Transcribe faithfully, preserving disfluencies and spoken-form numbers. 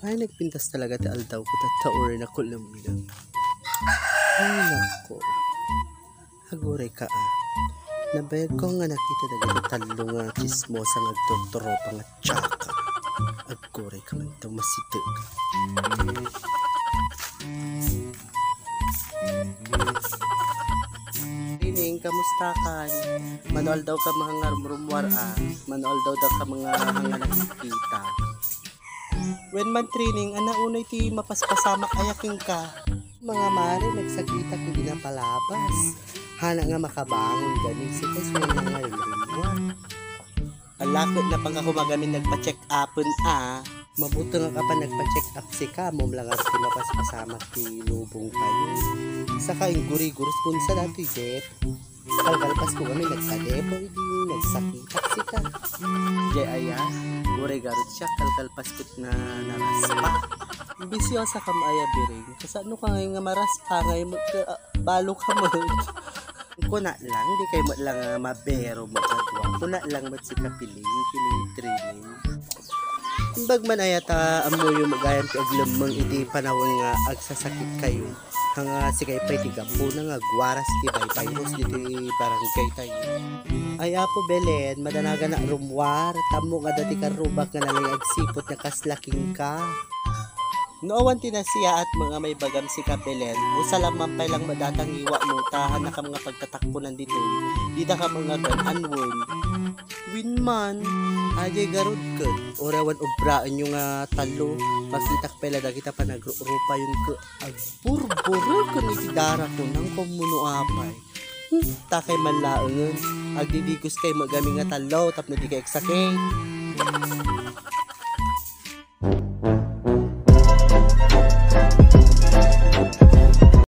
Ay, nagpintas talaga ti aldaw ko, tatta uray nakulem-lem. Ay, nako. Aguray ka, a. Nabayag ko nga nakita dagiti tallo nga chismosa nga agturturopa nga tsaka. Aguray ka man daw, masitek. Trining, kamusta kan? Mano aldaw ka nga rumrummuar, a. Mano aldaw da ka nga, nga nakikita. Wen man, Trining, ania unay ti mapaspasamak aya kenka? Mga mare, nagsakitak idi napalabas. Hana nga makabangon gani, sika isu nga rimrimmuar. Ala ket, napangka koma gamin nagpa-check-upen, a. Mabuti nga ka pa nagpa-check-up, sika, ammom la nga ti mapaspasamak ti lubong tayo. Saka inggurigurus kun sa datoy, Dep. Kalkalpas ko kami nagpadepo, idi nagsakitak sika. Jay aya, uray garud siya, kalkalpas ket na naraspa. Bisyosa ka aya, Biring. Kasano ka ngayon nga maraspa, ngay mo-, ka-, ah, balo ka mo. Kuna lang, di kayo mo lang, ah, mabero mo kadua. Kuna lang mo si kapiling, kining training. Imbag man aya ta ammoyo magayam ti aglemmeng iti panawen nga agsasakit kayo. Nga sika pay ti gapuna nga agwaras ti virus ditoy barangay tayo. Ay, Apo Belen, madanagan a rummuar, tammo nga dati karrubak nga nalay agsipot nga kasla kenka. No awan ti nasiyaat mo nga maibagam sika, Belen, usalam man pay lang madatang iwa mo, ta hanakam nga pagtatakpunan ditoy, dida ka mga gan-anwen. Wen man, ajay garud ket, uray awan obraenyo nga tallo, makitak pay la dagita panagrurupayon ket, agburbureken iti darakon, nang kommuno apay. Hmm, takay man laengen, agdidigos kay magami nga tallo, tapno di kay agsakit.